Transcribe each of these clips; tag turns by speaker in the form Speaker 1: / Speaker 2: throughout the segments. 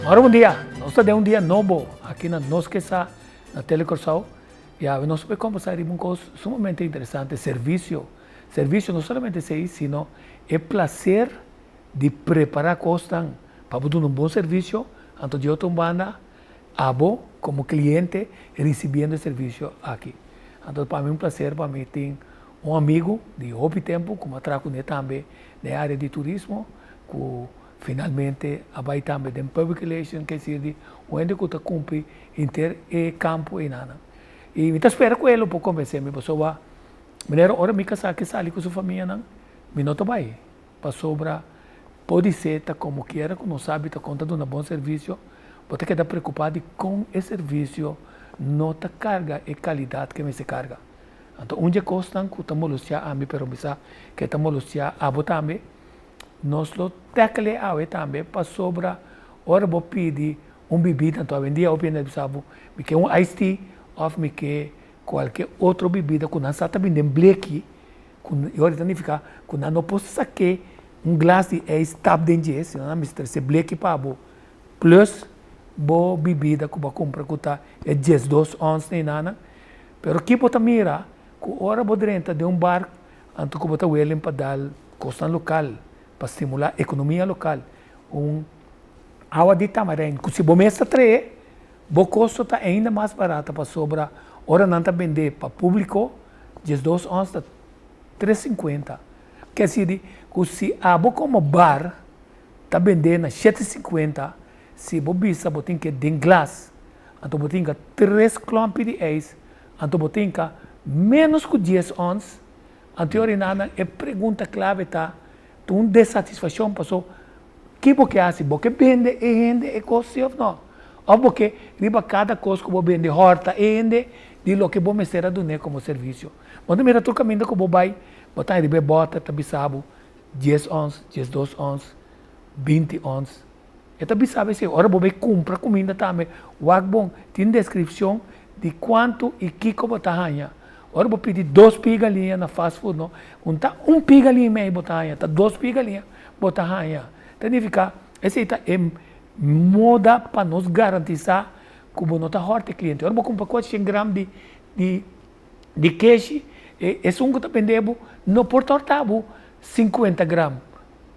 Speaker 1: Mara bon dia, nos ta den un dia nobo aki na Nos Ke Sa na Tele Kòrsou i awe nos por kombersá riba un kos sumamente interesante, servisio. Servisio no solamente esei sino e plaser di prepará kosnan pa bo duna un bon servisio, anto di otro un banda abo komo kliente risibiendo e servisio aki. Anto pa mi un plaser pa mi tin un amigu di hopi tempu ku mi a traha kuné tambe den e área di turismo ku finalmente a bai tambe den public relation ke sirbi un hende ku ta kumpli henter e kampo einanan. I mi ta spera ku e lo por konvensé mi pasobra manera ora mi kasá ke sali ku su famianan mi no ta bai pasobra podisé ta komokiera ku nos sabi ta kon ta duna bon servisio bo ta keda preokupá di kon e servisio no ta karga e kalidat ke mester karga. Anto un dje kosnan ku ta molustiá ami pero mi sa ke ta molustiá abo tambe, nos lo tackle e awe tambe pasobra ora bo pidi un bibida, anto awendia hopi hende ta bisa bo mi ke un ice tea òf mi ke kualke otro bibida ku nan sa ta bini den bleki ku e ora ta nifiká ku nan no por sak'é un glas di ijs tap den dje sino nan mester trese bleki pa bo plus bo bibida ku bo a kumpra ku ta e 12 ons neinana. Pero ki bo ta mira ku ora bo drenta den un bar anto ku bo ta willing pa dal kosnan lokal pa stimulá ekonomia lokal un awa di tamarein ku si bo mes ta trae bo kosto ta ainda mas barata pasobra ora nan ta bende pa públiko 12 ons ta 3 sinkuenta. Ke sidi ku si abo komo bar ta bende na 7.50, si bo bisa bo tin ke den glas, anto bo tin ka tres klòmpi di ijs, anto bo tin ka ménos ku 10 ons, anto orinana e pregunta klave ta un desatisfakshon paso ki bo ke hasi? Bo ke bende e hende e kos si òf no? Òf bo ke riba kada kos ku bo bende hòrta e hende di loke bo mester a dun'é komo servisio? Bo ta mira tur kaminda ku bo bai, bo ta riba e bòter ta bisa bo 10 ons, 12 ons, 20 ons. E ta bisa bo esei. Ora bo bai kumpra kuminda tambe, wak bon, tin deskripshon di kuantu i kiko bo ta haña. Ora bo pidi dos pia galiña na fast food no, un ta un pia galiña i mei bo ta haña, ta dos pia galiña bo ta haña. Ta nifiká esei ta e moda pa nos garantisá ku bo no ta hòrta e kliente. Ora bo kumpra 400 gram di di di keshi, e esun ku ta bende bo no por tòrta bo 50 gram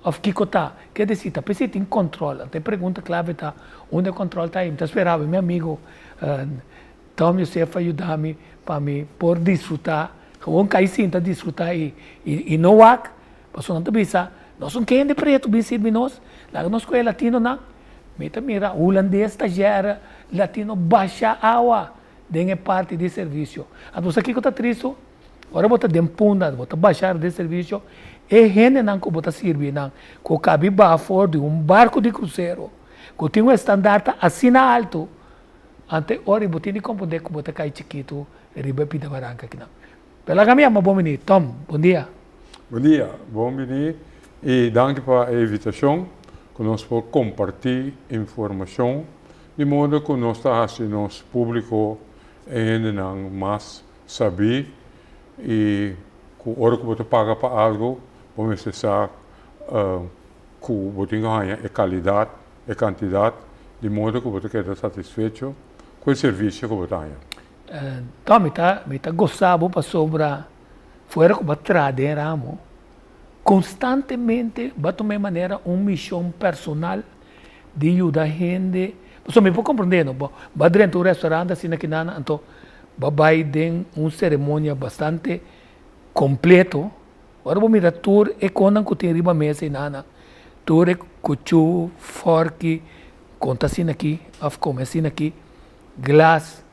Speaker 1: òf kiko ta. Ke desi ta p'esei tin kòntròl. Anto e pregunta klave ta unda e kòntròl ta ei? Mi ta spera mi amigu Tom Joseph a yuda mi pa mi por disfrutá, gewoon kai sinta disfrutá i i no wak, pasobra nan ta bisa nos un kende pretu bin sirbi nos, laga nos kohe latinonan. Mi ta mira hulandes ta jèra latino basha awa den e parti di servisio. Anto bo sa kiko ta tristu? Ora bo ta den punda, bo ta basha den servisio, e hendenan ku bo ta sirbi nan ku kabi baha for di un barku di krusero ku tin un estandar asina altu, Anto e ora bo tin di comprende cu bo ta cay chikito riba e pida baranca akinan. Pero laga mi yama bon bini. Tom, bon dia.
Speaker 2: Bon dia, bon bini y danki pa e invitacion cu nos por comparti informacion di modo cu nos ta haci nos publico e hendenan mas sabi y cu ora cu bo ta paga pa algo bo mester sa cu bo tin cu haña e calidad, e cantidad, di modo cu bo ta keda satisfecho cu e servicio cu bo ta haña.
Speaker 1: Tom, mi ta, mi ta gosa bo pasobra fuera cu bo a traha den ramo, constantemente bo a tuma e manera un mision personal di yuda hende. Pasobra mi por comprende no, bo a drenta un restaurant asina kinan anto bo a bay den un ceremonia bastante completo. Ora bo mira tur e konan ku tin riba mesa i nana, tur e kuchú, fòrki, konta asina aki òf kome asina aki, glas,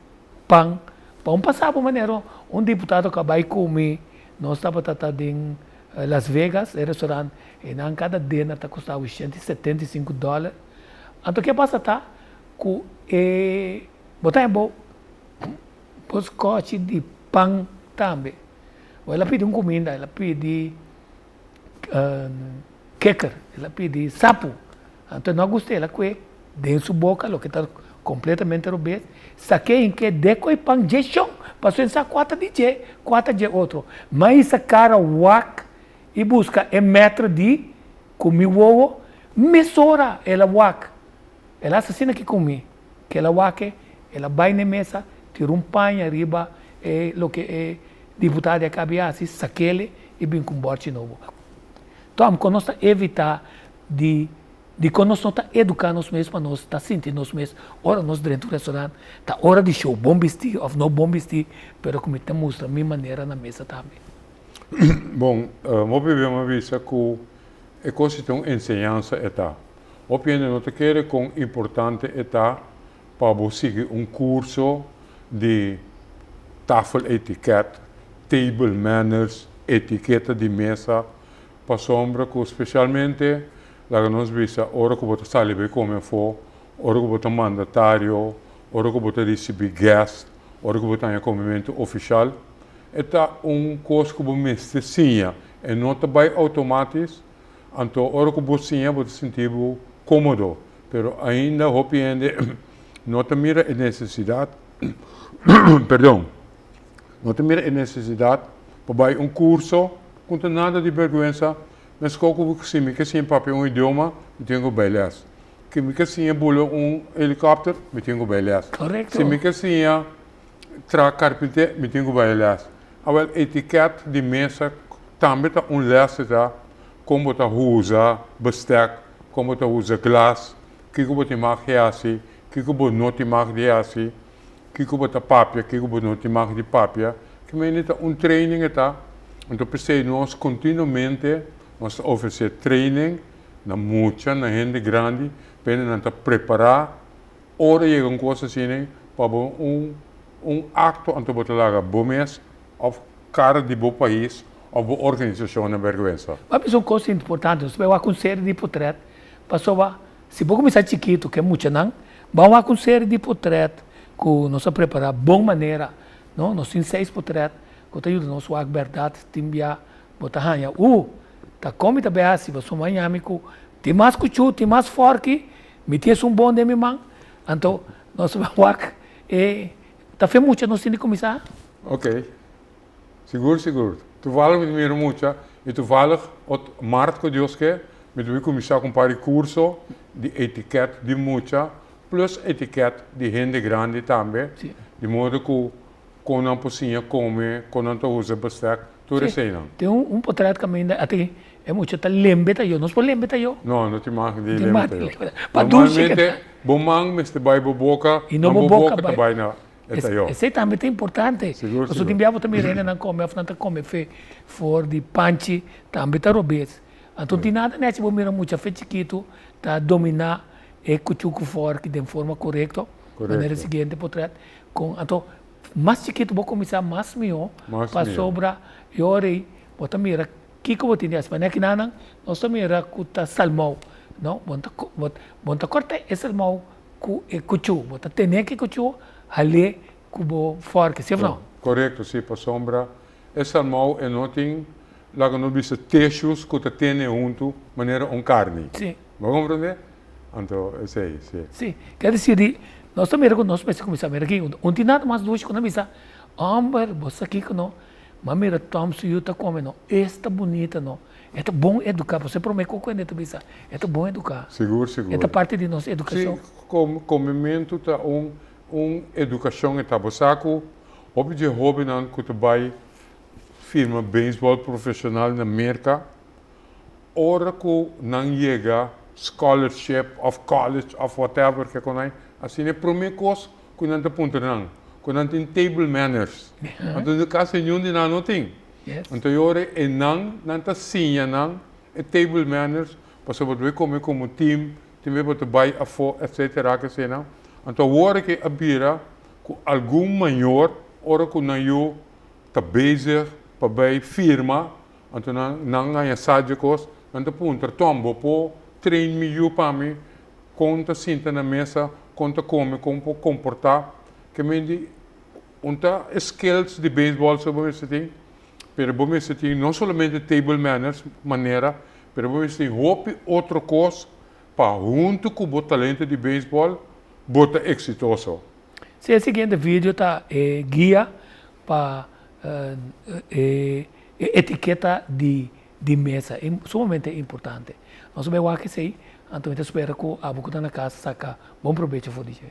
Speaker 1: pan. Pa un pasá bo manera un diputado ku a bai ku mi, nos tabata ta den Las Vegas, e restaurant, einan kada dinner ta kosta bo 175 dòler. Anto ke pasa ta ku e bo ta haña bo bo skòchi di pan tambe. Bo el a pidi un kuminda, el a pidi keker, el a pidi sapu. Anto e no a gust'é, el a kue den su boka, loke ta kompletamente robes, sak'é hink'é deko e pan dje shon, pasobra e sa kua ta di dje, kua ta dje otro. Ma hisa kara wak i buska e mètro di ku mi wowo, mesora el a wak. El a hasi asina ki ku mi, ku el a wak e, el a bai na e mesa, tira un paña riba e loke e diputado a kaba di hasi, sak'el i bin ku un bòrchi nobo. Tom, kon nos ta evitá di Dikon nos no ta eduká nos mes pa nos ta sinti nos mes ora nos drenta un restaurant? Ta ora di show bon bistí òf no bon bistí, pero ku mi ta mustra mi manera na mesa tambe.
Speaker 2: Bon, hopi bia mi a bisa ku e kos ta un enseñansa e ta. Hopi hende no ta kere kon importante e ta pa bo sigui un kurso di tafeletiket, table manners, etiketa di mesa, Pasobra ku spesialmente, laga nos bisa, ora ku bo ta sali bai kome afó, ora ku bo ta mandatario, ora ku bo ta risibí guest, ora ku bo ta haña komementu ofishal, e ta un kos ku bo mester siña. E no ta bai outomátis, anto ora ku bo siña bo ta sinti bo kómodo. Pero ainda hopi hende no ta mira e nesesidat, perdon, no ta mira e nesesidat pa bai un kurso. Ku ta nada di bèrgwensa, meskos ku si mi ke siña papia un idioma, mi tin ku bai lès. Ki mi ke siña bula un helikòpter, mi tin ku bai lès.
Speaker 1: Korekto.
Speaker 2: Si mi ke siña traha karpinté, mi tin ku bai lès. Awèl, etikèt di mesa tambe ta un lès di ta kon bo ta usa bestèk, kon bo ta usa glas, kiko bo tin mag di hasi, kiko bo no tin mag di hasi, Kiko bo ta papia, kiko bo no tin mag di papia. Ki mende ta un training e ta. Anto p'esei nos kontinuamente nos ta ofresé training na mucha, na hende grandi, pa hende nan ta prepará ora yega un kos asina pa bo un un akto anto bo ta laga bo mes òf kara di bo pais òf bo organisashon na bèrgwensa.
Speaker 1: Bo a bisa un kos importante, nos ta bai wak un serie di potrèt pasobra Si bo kuminsá chikitu ku e muchanan, ban wak un seri di potrèt ku nos a prepará bon manera, no? Nos tin seis potrèt ku ta yuda nos wak bèrdat. Tin bia bo ta haña, Uh, ta kon mi ta bai hasi? Pasobra mi a haña mi ku tin mas kuchú, tin mas fòrki, mi tin esun bon den mi man. Anto nos ta bai wak e ta fe mucha nos tin di kuminsá.
Speaker 2: Oké. Sigur sigur. Toevallig mi ta mira mucha y toevallig ot mart cu Dios ke mi ta bay cuminsa cu un par di curso di etiket di mucha plus etiket di hende grandi tambe di modo cu con nan por siña come, con nan ta usa bestek, tur eseynan.
Speaker 1: Tin un potret caminda ati e mucha ta lembe tayo. Nos por lembe tayo?
Speaker 2: No, no tin mag di lembe tayo. Normalmente bo man mester bay bo boca,
Speaker 1: no
Speaker 2: bo boca ta bay na. E ta yo.
Speaker 1: Esei tambe ta importante.
Speaker 2: Sigur,
Speaker 1: Pasobra
Speaker 2: sigur.
Speaker 1: tin bia bo ta mira hendenan kome òf nan ta kome fe for di panchi, tambe ta robes. Anto tin nada nèchi bo mira mucha fe chikitu ta dominá e kuchú ku fòrki den forma korekto,
Speaker 2: Korekto.
Speaker 1: manera e siguiente potrèt. Kon anto mas chikitu bo kuminsá mas mihó,
Speaker 2: Mas mihó.
Speaker 1: pasobra e ora ei bo ta mira kiko bo tin di hasi. Manera kinanan nos ta mira ku ta salmou, no? Bo no ta bo no ta kòrta e salmou Ku e kuchú. Bo ta tene ki kuchú hal'é ku bo fòrki, si òf no?
Speaker 2: Korekto, si, pasobra e salmou e no tin, laga nos bisa, teshus ku ta tene huntu manera un karni.
Speaker 1: Si.
Speaker 2: Bo a komprondé? Anto esei, si.
Speaker 1: Si. Ker disi di, nos ta mira ku nos mester kuminsá mira aki, un tin nada mas dushi ku nan bisa, Hòmber, bo sa kiko no? M'a mira Tom su yu ta kome no, esta bunita no. E ta bon eduká, pasobra e promé ku hende ta bisa, e ta bon eduká.
Speaker 2: Sigur, sigur.
Speaker 1: E ta parti di nos edukashon.
Speaker 2: Sí, komementu ta un un edukashon e ta. Bo sa ku hopi dje hóbennan ku ta bai firma beisbòl profeshonal na Merka, ora ku nan yega scholarship òf college òf whatever ke ku nan, asina e promé kos ku nan ta puntra nan, ku nan tin table manners. Anto kasi niun di nan no tin. Anto e ora e nan, nan ta siña nan e table manners, pasobra bo ta bai come como team, tin bes bo ta bai afo, etcetera, keseinan. Anto awor ke a bira ku algun mayor ora ku nan yu ta bezig pa bai firma, anto nan nan haña sa dje kos, nan ta puntra, Tom, bo por train mi yu pa mi kon ta sinta na mesa, kon ta come, kon por komportá? Ke men di. Un ta e skills di baseball so bo mester tin, pero bo mester tin no solamente table manners, manera, pero bo mester tin hopi otro kos pa huntu ku bo talento di baseball bo ta eksitoso.
Speaker 1: Si e siguiente video ta e guia pa e etiketa di mesa, e sumamente importante. Nos a bai wak esei. Anto mi ta spera ku abo ku ta na kas saka bon probecho for di dje.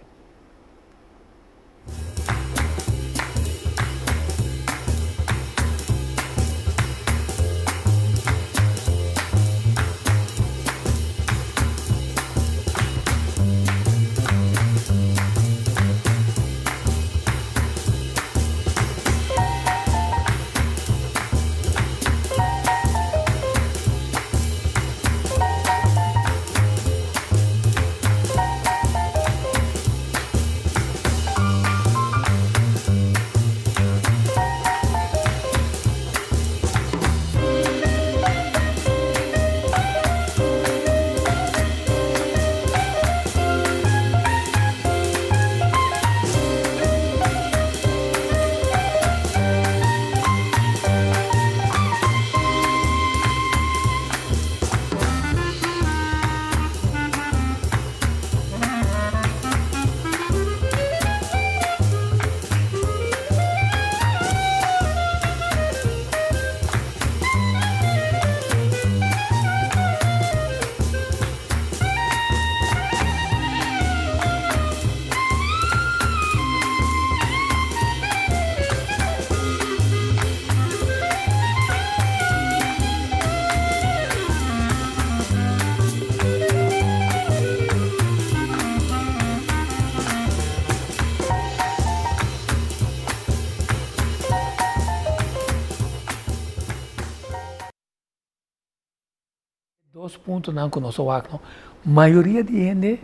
Speaker 1: Dos puntonan ku nos a wak no, mayoria di hende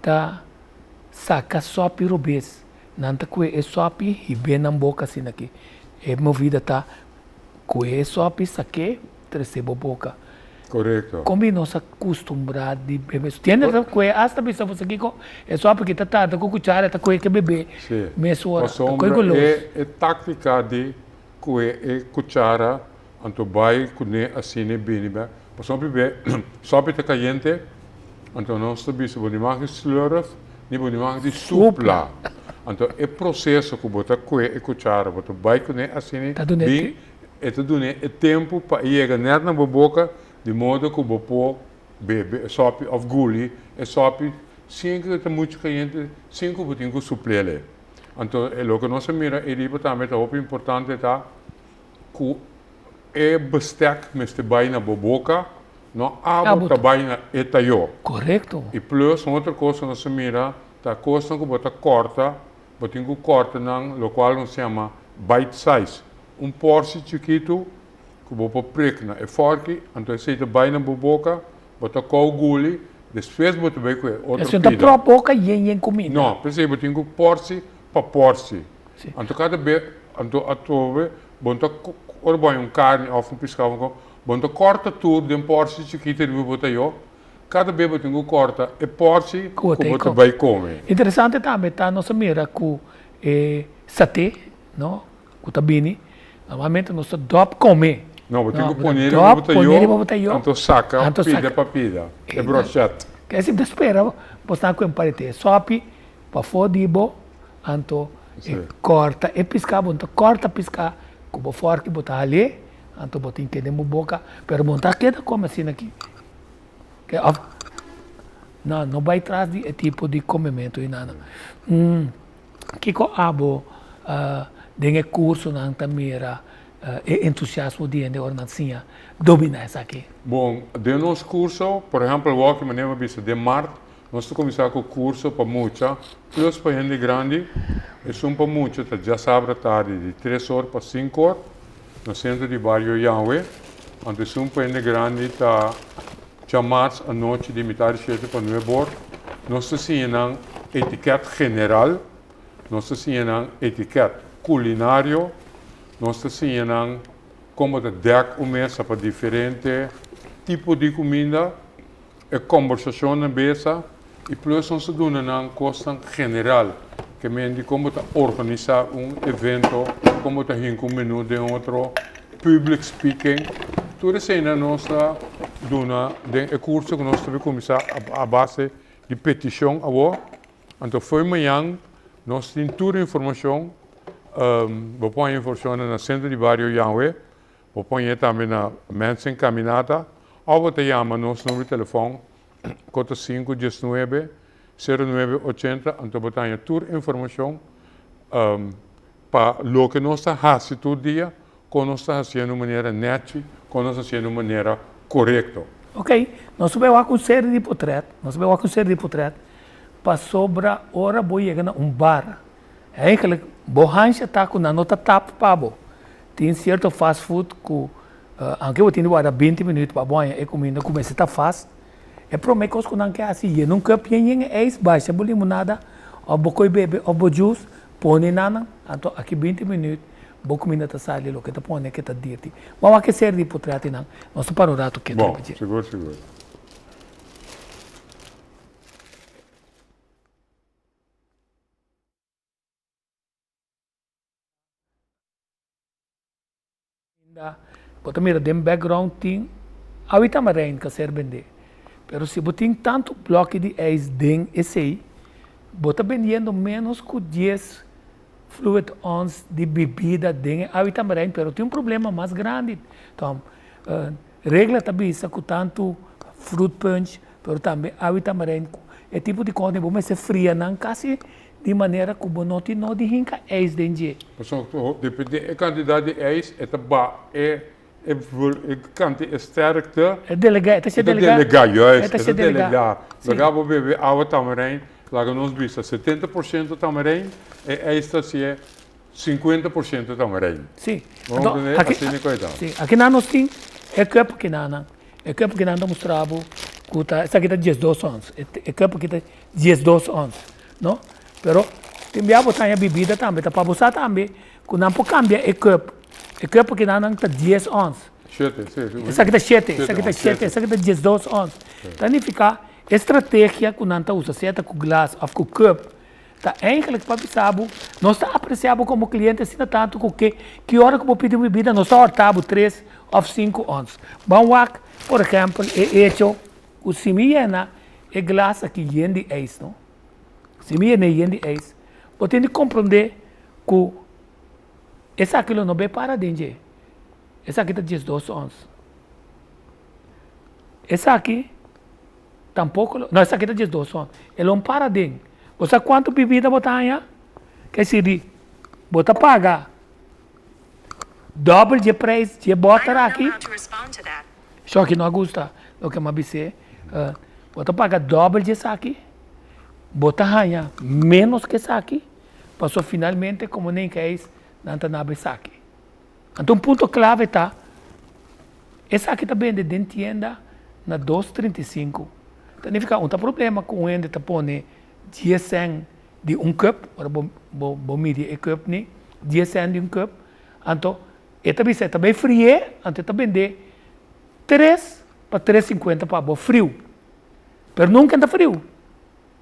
Speaker 1: ta saka sòpi robes, nan ta kue e sòpi hib'é nan boka asina aki, e movida ta kue e sòpi sak'é trese bo boka.
Speaker 2: Korekto.
Speaker 1: Kon nos a kustumbrá di bebe? Tiende ta kue asta bisa bo sa kiko e sòpi ki ta tarda ku kuchara ta kue ke bebe mesora, ta kue
Speaker 2: Pasobra e táktika di kue e kuchara Anto bai kuné asina e bini bek. Pasobra hopi be sopi ta kayente, anto nos ta bisa bo ni mag di slurf ni bo ni mag di supla. Anto e proseso ku bo ta kue e kuchara, bo ta bai kuné asina bin, e ta dun'é e tempu pa e yega nèt na bo boka di modo ku bo por bebe e sopi òf guli e sopi sin ku e ta muchu kayente, sin ku bo tin ku supl'el. Anto e loke nos a mira ei riba tambe ta hopi importante ta. Ku e bestek mester bai na bo boka, no abo ta bai na e tayó.
Speaker 1: Korekto.
Speaker 2: I plus un otro kos ku nos a mira ta kosnan ku bo ta kòrta, bo tin ku kòrta nan lokual nos yama bite size, un pòrsi chikitu ku bo por prik na e fòrki, anto esei ta bai na bo boka, bo ta kou guli, despues bo ta bai ku e otro
Speaker 1: pida. Esei ta pròp boka yen yen kuminda.
Speaker 2: No, p'esei bo tin ku pòrsi pa pòrsi. Anto kada be, anto atrobe bo no ta ora bo haña un karni òf un piská òf un kos, bo no ta kòrta tur den pòrsi chikito riba bo tayó, kada be bo tin ku kòrta e pòrsi ku bo ta bai kome.
Speaker 1: Interesante tambe ta nos a mira ku e saté, no, ku ta bini, normalmente nos ta dòp kome.
Speaker 2: No, bo tin ku pone riba bo tayó, anto saka pida pa pida, e brochèt.
Speaker 1: Kese bo ta spera bo sta ku e parete sòpi Pafó di bo, anto e kòrta e piská, bo no ta kòrta piská ku bo fòrki, bo ta hal'é, anto bo tin keda den bo boka, pero bo no ta keda kome asina aki. Ke òf no, no bai tras di e tipo di komementu ei nada. Kiko abo den e kursonan ta mira e entusiasmo di hende ora nan siña dominá esaki?
Speaker 2: Bon, den nos kurso, por ehèmpel, wou ki manera mi a bisa den mart, Nos ta kuminsá ku kurso pa mucha plus pa hende grandi. Esun pa mucha ta djasabra tardi di tres or pa sinku or na sentro di bario Yahwe. Anto esun pa hende grandi ta djamars anochi di mitar di shete pa nuebe or. Nos ta siña nan etiket general, nos ta siña nan etiket kulinario, nos ta siña nan kon bo ta dèk un mesa pa diferente tipo di kuminda. E kombersashonnan besa i plus nos ta duna nan kosnan general ke men di kon bo ta organisá un evento, kon bo ta hinka un menú den otro, public speaking, tur eseinan nos ta duna den e kurso ku nos ta kuminsá a base di petishon awor. Anto fo'i mañan nos tin tur informashon, bo por haña informashonnan na Sentro di Bario Yanwe. Bo pon e tambe na Mensen Caminata òf bo ta yama nos number di telefòn ku ta 5 19 09 80 anto bo ta haña tur informashon pa loke nos ta hasi tur dia kon nos ta hasié na un manera nèchi, kon nos ta hasié na un manera korekto.
Speaker 1: Ok, nos bai wak un seri di potrèt, nos bai wak un seri di potrèt pasobra ora bo yega na un bar, eigenlijk bo hansha ta ku nan no ta tap pa bo. Tin sierto fast food ku aunke bo tin di warda binti minuut pa bo haña e kuminda ku mester ta fast, e prome kos ku nan ke hasi yena un cup yen yen e ijs, basha bo limonada of bo koi bebe of bo juice, pone nan, anto aki binti minuut Bo kuminda ta sali loke ta pone ke ta dirti. Bo a wak e seri di potrètinan. Nos ta para un ratu ketu
Speaker 2: Bon,
Speaker 1: riba dje.
Speaker 2: sigur, sigur.
Speaker 1: Bo ta mira den background tin awi tamarijn ka ser bendé. Pero si bo tin tantu blòki di ijs den esei, bo ta bendiendo ménos ku dies fluid ons di bibida den e awi tamarijn. Pero tin un problema mas grandi, Tom. Regla ta bisa ku tantu fruit punch, pero tambe awi tamarijn, e tipo di kos bo mester fria nan kasi di manera ku bo no tin no di hinka ijs den dje.
Speaker 2: Pasobra depende e kantidat di ijs e ta ba e e kanti e sterkte.
Speaker 1: E delega, e ta
Speaker 2: E ta delega, juist, e ta delega. Laga bo bebe awa tamarijn, laga nos bisa 70% tamarijn, e ijs ta hasié 50% tamarijn.
Speaker 1: Sí.
Speaker 2: Bo comprende? Asina ku e ta.
Speaker 1: Sí, akinan nos tin e cup akinan. E cup akinan ta mustra bo ku ta, esaki ta 12 ons. E cup aki ta 12 ons, no? Pero tin bia bo ta haña bibida tambe, ta pa bo sa tambe ku nan por kambia e cup. E cup akinan nan ta 10 ons.
Speaker 2: Shete, sí.
Speaker 1: Esaki ta shete, esaki ta shete, esaki ta 12 ons. Ta nifiká e strategia ku nan ta usa, sea ta ku glas òf ku cup, Ta eigenlijk pa bisa bo, nos ta aprecia bo como cliente asina tanto cu ke ki ora cu bo pidi un bibida nos ta horta bo tres of cinco ons. Ban wak, por ehempel, e hecho cu si mi yena e glas aki yen di ijs, no? Si mi yena e yen di ijs, bo tin di comprende cu esaki lo no bay para den dje. Esaki ta 12 ons. Esaki. Tampoco lo, no esaki ta 12 ons. E lo para den. Bo sa cuanto bibida bo ta haña? Ke sirbi bo ta paga dobbel dje prijs dje boter aki. Shoki no a gusta loke mi a bis'é. Bo ta paga dobbel dje esaki, bo ta haña menos ke esaki, pasobra finalmente como nenkeis nan ta naba esaki. Anto un punto clave ta, esaki ta bende den tienda na dos 35. Ta nifica un ta problema cu un hende ta pone dies cent di un cup, ora bo bo bo midi e cup ni, dies cent di un cup, anto e ta bisa e ta bay frie, anto e ta bende tres pa tres cincuenta pa bo friu, pero nunca e ta friu.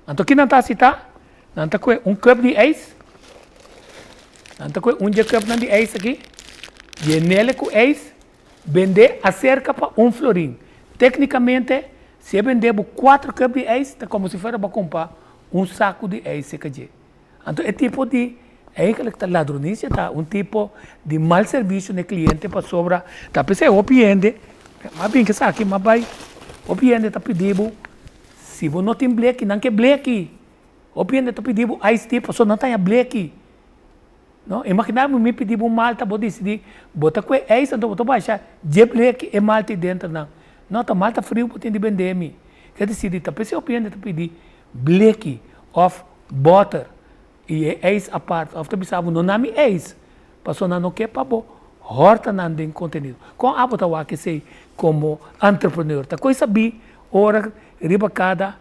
Speaker 1: Anto ki nan ta hasi ta? Nan ta kue un cup di ijs, nan ta kue un dje cupnan di ijs aki, yenele ku ijs, bende aserka pa un florin. Teknikamente, si e bende bo kuater cup di ijs, ta komo si fuera bo a kumpra un saku di ijs seka dje. Anto e tipo di, eigenlijk ta ladronisia, ta un tipo di mal servisio na e kliente pasobra ta p'esei hopi hende, m'a bin ku esaki, m'a bai, hopi hende ta pidi bo Si bo no tin bleki, nan ke bleki. Hopi hende ta pidi bo ice tea pasobra nan ta haña bleki. No, imagina bo mi pidi bo un malta, bo disidi bo ta kue ijs anto bo ta basha dje bleki e malta ei denter nan. No, ta malta friu bo tin di bende mi. Ke disidi ta p'esei hopi hende ta pidi bleki of boter i e ijs apart of ta bisa bo no na mi ijs pasobra nan no ke pa bo hòrta nan den kontenido. Kon abo ta wak esei komo entrepreneur? Ta koi sabí ora riba kada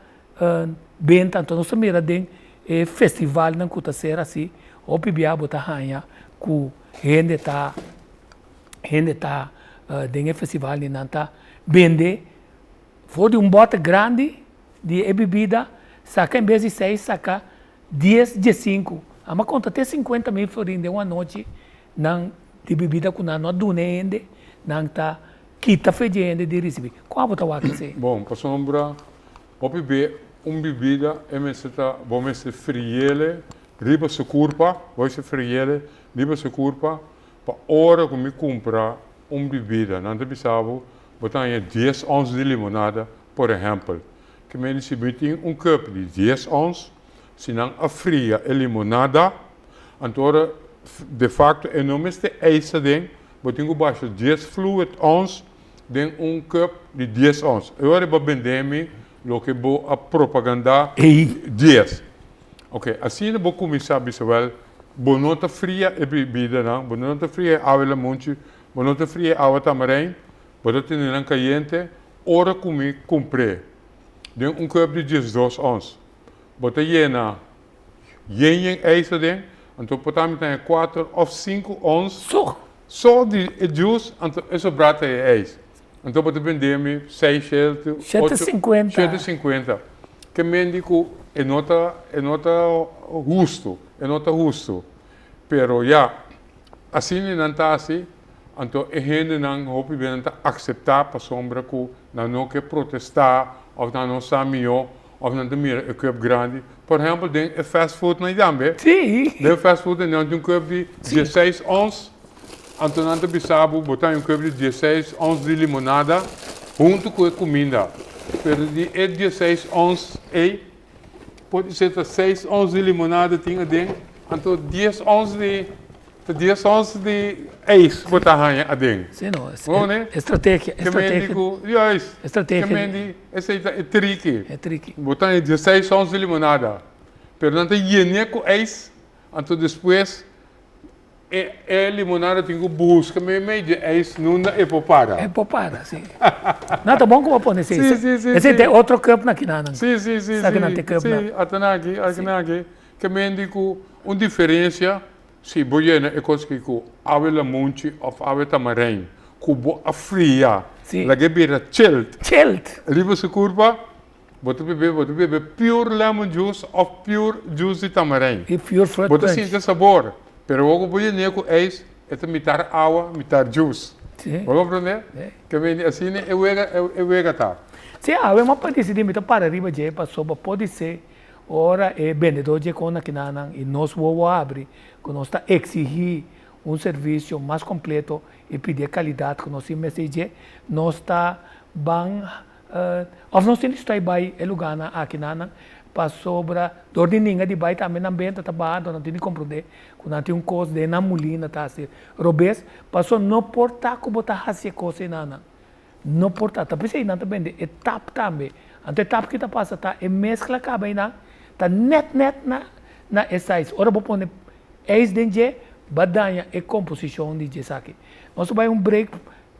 Speaker 1: benta anto nos ta mira den e festivalnan ku ta ser hasi hopi bia bo ta haña ku hende ta hende ta den e festival di nan ta bende for di un bòter grandi di e bibida saka en bes di seis saka dies diesinku amo a konta te 50.000 florin den un anochi nan di bibida ku nan no a duna e hende nan ta kita fe di e hende di risibi kon abo ta wak esei?
Speaker 2: Bon, pasobra hopi be un bibida e mester ta bo mester friele riba su kurpa, bo mester friele riba su kurpa pa ora ku mi kumpra un bibida nan ta bisa bo bo ta haña 10 ons di limonada por ehèmpel. Ke men si mi tin un cup di dies ons, si nan a fria e limonada, anto ora de facto e no mester ijs aden, bo tin ku basha dies fluid ons den un cup di dies ons. E ora bo a bende mi loke bo a propaganda dies. Ok, asina bo kuminsá bisa wèl, bo no ta fria e bibidanan, bo no ta fria e awa lamunchi, bo no ta fria e awa tamarijn, bo ta tene nan kayente, ora ku mi kumpr'é den un cup di 12 ons, bo ta yena yen yen ijs aden, anto por ta mi ta haña kuater òf sinku ons so di e juice, anto e sobrá ta e ijs. Anto bo ta bende mi seis shete, ocho, shete sinkuenta. Ke men di ku e no ta, e no ta hustu, e no ta hustu. Pero ya, asina nan ta hasi, anto e hendenan hopi bia nan ta akseptá pasobra ku nan no ke protestá òf nan no sa mihó òf nan ta mira e kuep grandi. Por ehèmpel den e fast foodnan tambe, den e fast foodnan nan tin un kuep di dieseis ons. Anto nan ta bisa bo, bo ta haña un kuep di dieseis ons di limonada huntu ku e kuminda. Pero di e dieseis ons ei, por di ser ta seis ons di limonada tin aden, anto dies ons di, ta dies ons di eis bo ta haña aden.
Speaker 1: Sí, no, e strategia, e strategia.
Speaker 2: Juist,
Speaker 1: E strategia.
Speaker 2: Ke men di, esei ta e triki.
Speaker 1: E triki.
Speaker 2: Bo ta haña dieseis ons di limonada, pero nan ta yen'é ku eis, anto despues E e limonada tin ku buska meimei di ijs nunda e por para.
Speaker 1: E por para, si. No, ta bon ku bo pone esei.
Speaker 2: Si, si, si.
Speaker 1: Esei ta e otro cup na kinanan.
Speaker 2: Si, si, si,
Speaker 1: Sa kinan ta e cup na.
Speaker 2: Si, atanaki, atanaki. Ke men di ku un diferensia si bo yena e kos aki ku awe lamunchi òf awe tamarein ku bo a fria, laga e bira chilled.
Speaker 1: Chilled.
Speaker 2: Riba su kurpa. Bo ta bebe, bo ta bebe pure lemon juice of pure juice di tamarijn.
Speaker 1: I pure fruit
Speaker 2: Bo ta
Speaker 1: punch.
Speaker 2: sinti e sabor, pero ora ku bo yen'é ku ijs, e ta mitar awa, mitar juice.
Speaker 1: Sí.
Speaker 2: Bo komprendé?
Speaker 1: Sí.
Speaker 2: Ke bini asina e wega, e wega ta.
Speaker 1: Sí, awe mi a disidí mi ta para riba dje pasobra podisé ora e bendedó dje kon na kinanan i nos wowo a abri ku nos ta eksigí un servisio mas kompleto i pidi e kalidat ku nos tin mester dje, nos ta ban Of nos tin di stoi bai e lugánan aki nanan pasobra dor di ninga di bai tambe nan benta ta baha anto nan tin di komprondé ku nan tin un kos den nan mulina ta hasi robes paso no por ta ku bo ta hasi e kos einanan no por ta ta p'esei nan ta bende e tap tambe anto e tap ki ta pasa ta e meskla kaba einan ta nèt nèt na na e size ora bo pone ijs den dje ba daña e komposishon di dje esaki nos ta bai un break.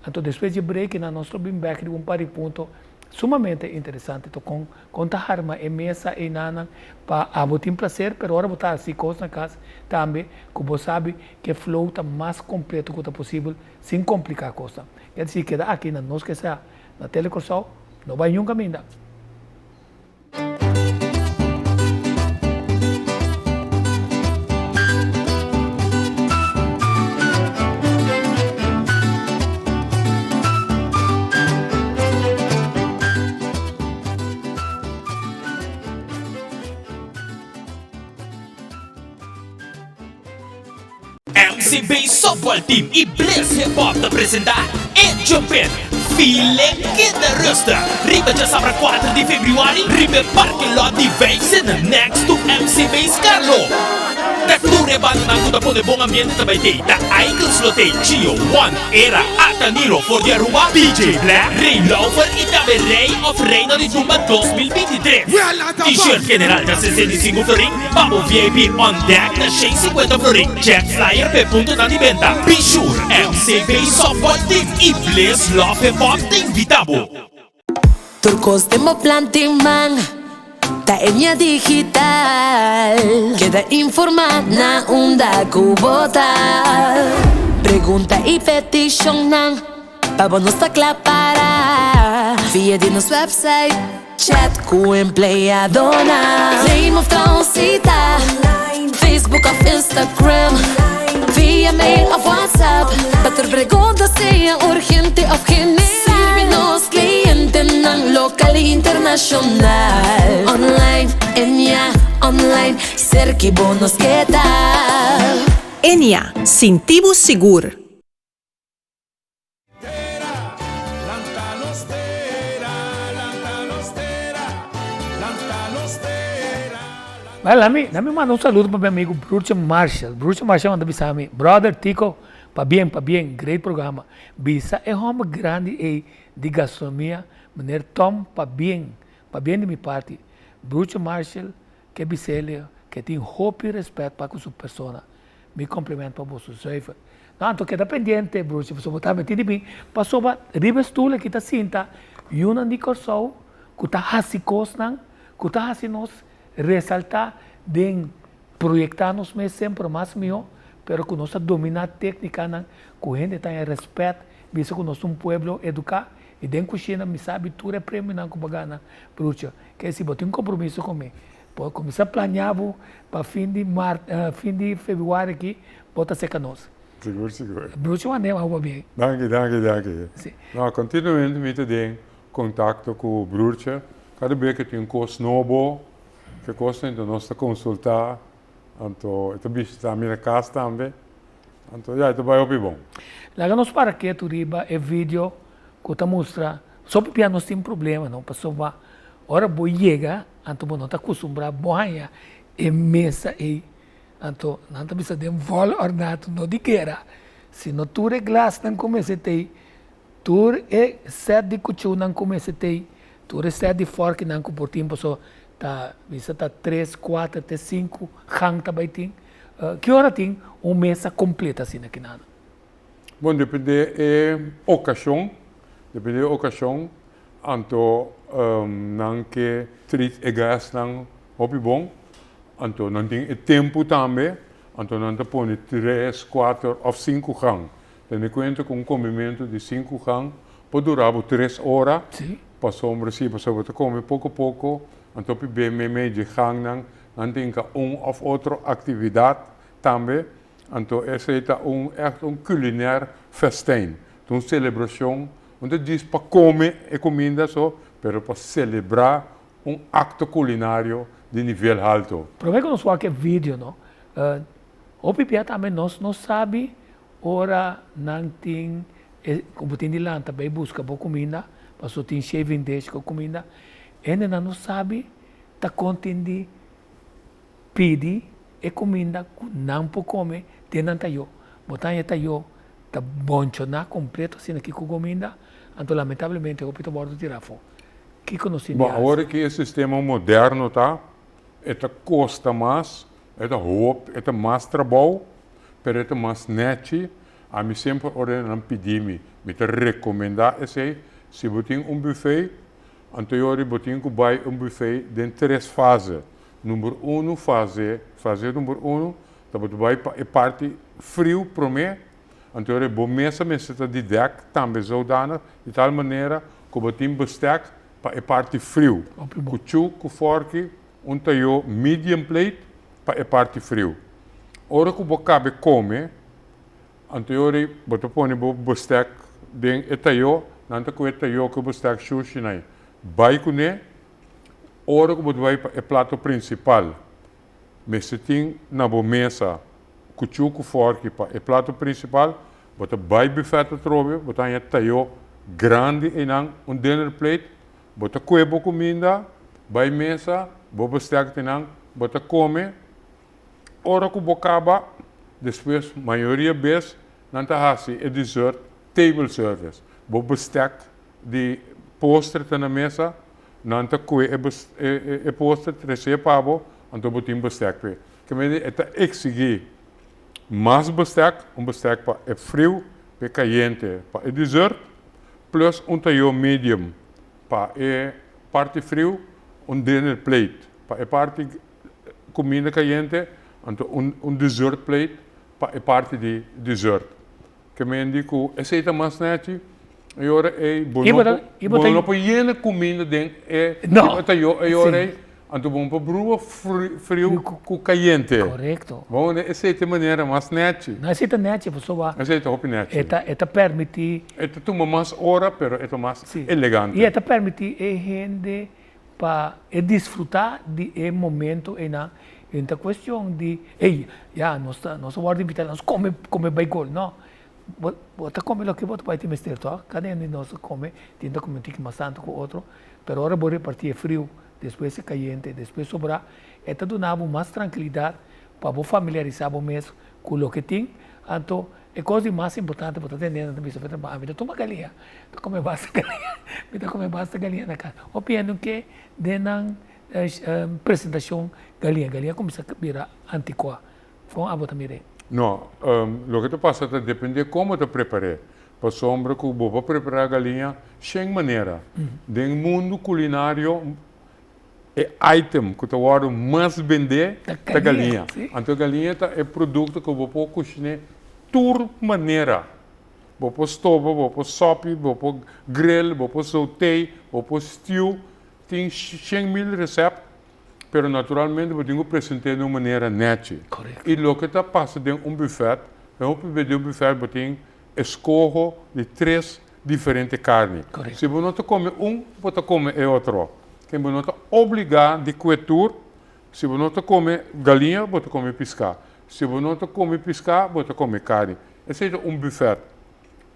Speaker 1: Anto despues dje brekinan nos lo bin bek riba un par di punto sumamente interesante to kon kon ta harma e mesa einanan pa abo tin placer pero ora bo ta hasi kos na kas tambe ku bo sabi ke flow ta mas kompleto ku ta posibel sin komplika kosnan. Ke disi keda aki na Nos Ke Sa na Tele Kòrsou no bai niun kaminda.
Speaker 3: MCB Softball Team y Bliss Hip Hop ta presenta e Jumpin Feeling Keda Rustig riba djasabra 4 di februari riba e parking lot di Vijfzinnen next to MCB Scarlo. Ta tur e bandanan cu ta pone bon ambiente ta bay tey ta Icons lo tey, Chio, One, Era, Ata Niro for di Aruba, DJ Black, Rey Laufer y tambe Rey of Reina di Tumba 2023. T-shirt general ta 65 florin, pa bo VIP on deck ta 150 florin. Check flyer p'e puntonan di benta. Be sure MCB Softball Team y Bliss Love Hip Hop ta invita bo.
Speaker 4: Tur kos den bo plan tin man ta Ennia Digital. Keda informá na unda ku bo ta. Pregunta i petishonnan pa bo nos ta kla para. Via di nos website, chat ku empleadonan. Claim òf traha un sita, Facebook òf Instagram, via mail òf WhatsApp. Pa tur pregunta sea urgente òf general. Sirbi nos clientenan local y internacional. Online, Ennia, online, cerca bo nos keda.
Speaker 5: Ennia, sinti bo sigur!
Speaker 1: Well, lami, lami manda un saludo pa mi amigo Broertje Marshall. Broertje Marshall manda bisa mi, brother Tico, pabien, pabien, great programa. Bisa e homber grandi ey di gastronomia, meneer Tom, pabien, pabien di mi parti. Broertje Marshall ke bis'ele ke tin hopi respet pa ku su persona. Mi compliment pa boso zuiver. No, anto keda pendiente, broertje, pasobra bo tambe tin di bin, pasobra riba e stoel aki ta sinta yunan di Kòrsou ku ta hasi kosnan ku ta hasi nos resaltá den proyektá nos mes semper mas mihó, pero ku nos ta dominá téknikanan ku hende ta haña rèspèt, bisa ku nos ta un pueblo eduká i den kushina mi sabi tur e premionan ku bo a gana, broertje. Ke si bo tin kompromiso ku mi, bo kuminsá planeá bo pa fin di mart, fin di febrüari aki bo ta seka nos.
Speaker 2: Sigur, sigur.
Speaker 1: Broertje Wanneer, wou bo bien.
Speaker 2: Danki, danki, danki.
Speaker 1: Si.
Speaker 2: No, kontinuamente mi ta den kontakto ku broertje. Kada bes ku tin un kos nobo, ke kos anto nos ta konsultá, anto e ta bishitá mi na kas tambe. Anto ya, e ta bai hopi bon.
Speaker 1: Laga nos para ketu riba e video ku ta mustra, so pabia nos tin problema no, pasobra ora bo yega anto bo no ta kustumbrá bo haña e mesa ei, anto nan ta bisa den vòl òrnato no di guera, sino tur e glasnan ku mester t'ei Tur e set di kuchunan ku mester tei, tur e set di fòrkinan ku por tin paso ta bisa ta tres, kuater te sinku gang ta bai tin. Ki ora tin un mesa kompleto asina kinan?
Speaker 2: Bon, depende e okashon, depende e okashon, anto nan ke treat e guestnan hopi bon, anto nan tin e tempu tambe, anto nan ta pone tres, kuater òf sinku gang. Tene kuenta ku un komementu di sinku gan por dura bo tres ora, pasobra si pasobra bo ta kome poko poko, anto pi be meimei dje gannan nan tin ka un òf otro aktividat tambe, anto esei ta un ègt un kulinair festijn, ta un selebrashon, no ta djis pa kome e kuminda so, pero pa selebrá un akto kulinario di nivel halto.
Speaker 1: Promé ku nos wak e video no, hopi bia tambe nos no sabi Ora nan tin e ku bo tin di lanta bai buska bo kuminda, paso tin shaving dish ku kuminda, hendenan no sabi ta kon tin di pidi e kuminda ku nan por kome den nan tayo. Bo ta haña tayo ta bonchoná kompleto asina aki ku kuminda, anto lamentablemente hopi ta wòrdu tirá afó. Kiko nos tin di
Speaker 2: Bon,
Speaker 1: hasi?
Speaker 2: awor ki e sistema moderno ta, e ta kosta mas, e ta hopi, e ta mas trabou, pero e ta mas nechi, ami semper ora nan pidi mi, mi ta recomenda esey, si bo tin un buffet, anto yori bo tin cu bay un buffet den tres fase, number uno fase, fase number uno ta bo ta bay pa e parti friu prome, anto yori bo mesa mester ta di dek tambe zodanig di tal manera cu bo tin bestek pa e parti friu, cuchu cu forki, un tayo medium plate pa e parti friu. Ora ku bo kabe kome, anto e ora bo ta pone bo bestek den e tayó, nan ta kohe e tayó ku e bestek shushi na ei bai kuné. Ora ku bo ta bai pa e plato prinsipal, mester tin na bo mesa kuchú ku fòrki pa e plato prinsipal, bo ta bai bufèt atrobe, bo ta haña tayó grandi einan, un dinner plate, Bo ta kue bo kuminda, bai mesa, bo bestek te nan, bo ta kome. Ora ku bo kaba, despues mayoria bes nan ta hasi e dessert table service. Bo bestek di postre ta na mesa, nan ta kue e e postre tres'é pa bo, anto bo tin bestek p'e. Ke mende e ta eksigí mas bestek, un bestek pa e friu, pa e kayente, pa e dessert. Plus un tayo medium pa e parti friu, un dinner plate pa e parti kuminda kayente, anto un un dessert plate pa e parti di dessert. Ke men di ku esei ta mas nechi e ora ei bo no por bo no por yena kuminda den e tayo e ora ei Anto bon pa brua friu ku kayente.
Speaker 1: Korekto.
Speaker 2: Bon, esei ta e manera mas nechi.
Speaker 1: No, esei ta nechi pasobra.
Speaker 2: Esei ta hopi nechi.
Speaker 1: E ta, e ta permití.
Speaker 2: E ta tuma mas ora, pero e ta mas elegante.
Speaker 1: I e ta permití e hende pa e disfrutá di e momento einan. I no ta kuestion di, ey, ya, nos ta, nos a wòrdu invitá, nos kome, kome bai gol. No. Bo, bo ta kome loke bo ta bai tin mester tòg. Kada hende di nos ta kome, tin ta kome un tiki mas tantu ku otro, pero ora bo repartí e friu, despues e kayente, despues sobrá. E ta duna bo mas trankilidat pa bo familiarisá bo mes ku loke tin. Anto e kos di mas importante bo ta tende nan ta bisa Peter, ami ta tuma galiña, mi ta kome basta galiña, mi ta kome basta galiña na kas. Hopi hende ke den nan presentashon galiña, galiña kuminsá bira antikuá. Kon abo ta mir'é?
Speaker 2: No, loke ta pasa ta dependé kon bo ta prepar'é. Pasobra ku bo por prepará galiña shen manera. Den mundu kulinario e item ku ta wòrdu mas bendé ta galiña. Anto galiña ta e produkto ku bo por kushiné tur manera. Bo por stoba, bo por sòpi, bo por grill, bo por sauté, bo por stew. Tin 100.000 resèpt, pero naturalmente bo tin ku present'é den un manera nèchi. I loke ta pasa den un bufèt, den hopi bes den un bufèt bo tin eskoho di tres diferente karni. Si bo no ta kome un, bo ta kome e otro. Ken bo no ta obligá di kue tur. Si bo no ta kome galiña, bo ta kome piská. Si bo no ta kome piská, bo ta kome karni. Esei ta un bufèt.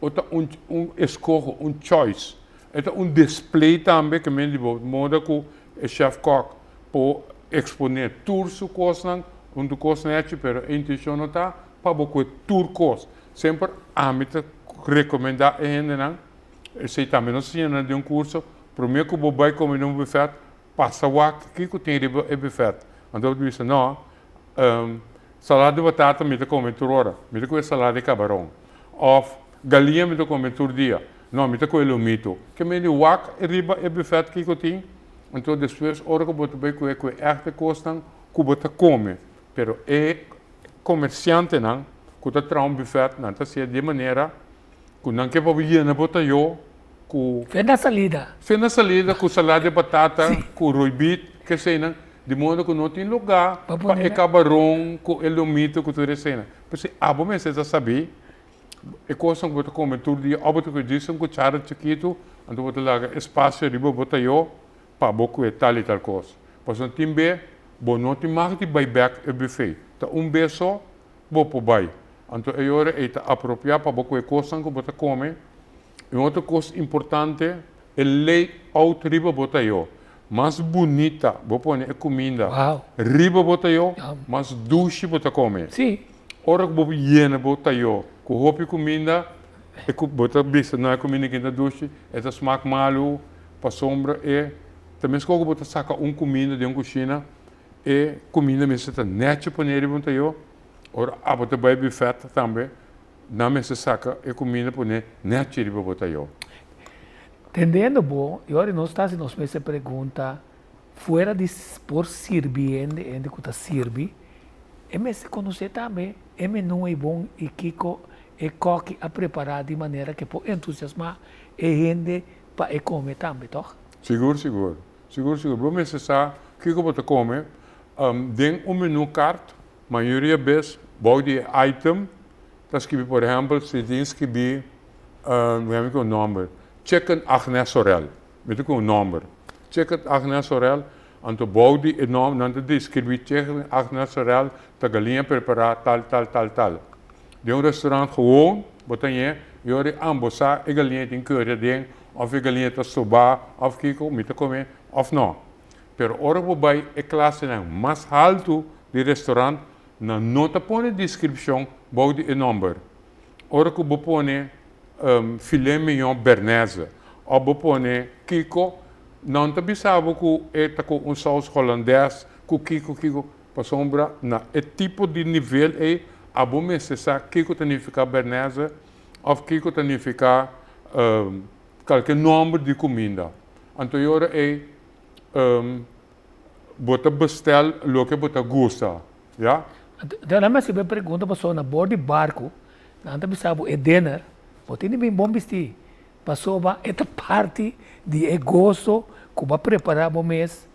Speaker 2: O ta un un eskoho, un choice. E ta un display tambe ke men di bo moda ku e chef kòk por eksponé tur su kosnan, huntu kos nèchi, pero e intenshon no ta pa bo kue tur kos. Semper ami ta rekomendá e hendenan, esei tambe nos siña nan den un kurso, promé ku bo bai kome den un bufèt, pasa wak kiko tin riba e bufèt. Anto bo ta bisa, no, salada di batata mi ta kome tur ora, mi ta kue salada di kabaron. Òf galiña mi ta kome tur dia, no, mi ta kue lomito. Ke mende wak riba e bufèt kiko tin, anto despues ora ku bo ta bai kue, kue ègt e kosnan ku bo ta kome. Pero e komersiantenan ku ta traha un bufèt, nan ta hasié di e manera ku nan ke pa bo yena bo tayó ku.
Speaker 1: Fe na salida.
Speaker 2: Fe na salida ku salada di batata, ku roibit, keseinan, di modo ku no tin lugá pa e kabaron ku e lomito ku tur eseinan. P'esei abo mester ta sabí e kosnan ku bo ta kome tur dia òf bo ta kue djis un kuchara chikitu, anto bo ta laga espasio riba bo tayó pa bo kue tal i tal kos. Pasobra tin be bo no tin mag di bai bek e buffet. Ta un bes so bo por bai. Anto e ora ei ta apropiá pa bo ku e kosnan ku bo ta kome. Un otro kos importante, e layout riba bo tayó. Mas bunita bo pone e kuminda riba bo tayó, mas dushi bo ta kome. Ora ku bo yena bo tayó ku hopi kuminda, e ku bo ta bisa no e kuminda aki ta dushi, e ta smak malu pasobra e Ta meskos ku bo ta saka un kuminda den un kushina, e kuminda mester ta nèchi pone riba un tayó. Ora abo ta bai bufèt tambe, nan mester saka e kuminda pone nèchi riba bo tayó.
Speaker 1: Tendendo bo, i ora nos ta hasi nos mes e pregunta, fuera di por sirbi hende, hende ku ta sirbi, e mester konosé tambe e menú ei bon i kiko e kòki a prepará di manera ku e por entusiasmá e hende pa e kome tambe, tòg?
Speaker 2: Sigur, sigur. Sigur, sigur. Bo mester sa kiko bo ta kome. Den un menu kart, mayoria bes bou di e item ta skibi, por ehèmpel, si tin skibi, mi a ku un nòmber, Chicken Agnes Sorel. Mi ta ku un nòmber. Chicken Agnes Sorel, anto bou di e nòmber nan ta deskribí Chicken Agnes Sorel ta galiña prepará tal, tal, tal, tal. Den un restaurant gewoon bo ta ñe y ora e ambosá e galiña tin curry aden of e galiña ta sobá of kiko mi ta come of no. Pero ora bo bai e clasenan mas haltu di restaurant nan no ta pone descripcion bou di e nomber. Ora cu bo pone filet mignon bernaise of bo pone kiko nan ta bisa bo cu e ta cu un saus holandes cu kiko kiko. Pasobra na e tipo di nivel ei abo mester sa kiko ta nifiká bernèze òf kiko ta nifiká kalke nòmber di kuminda. Anto e ora ei bo ta bestèl loke bo ta gusta, ya.
Speaker 1: Anto nan mester bai pregunta pasobra na bor di barku nan ta bisa bo e dinner bo tin di bin bon bistí pasobra e ta parti di e goso ku bo a prepará bo mes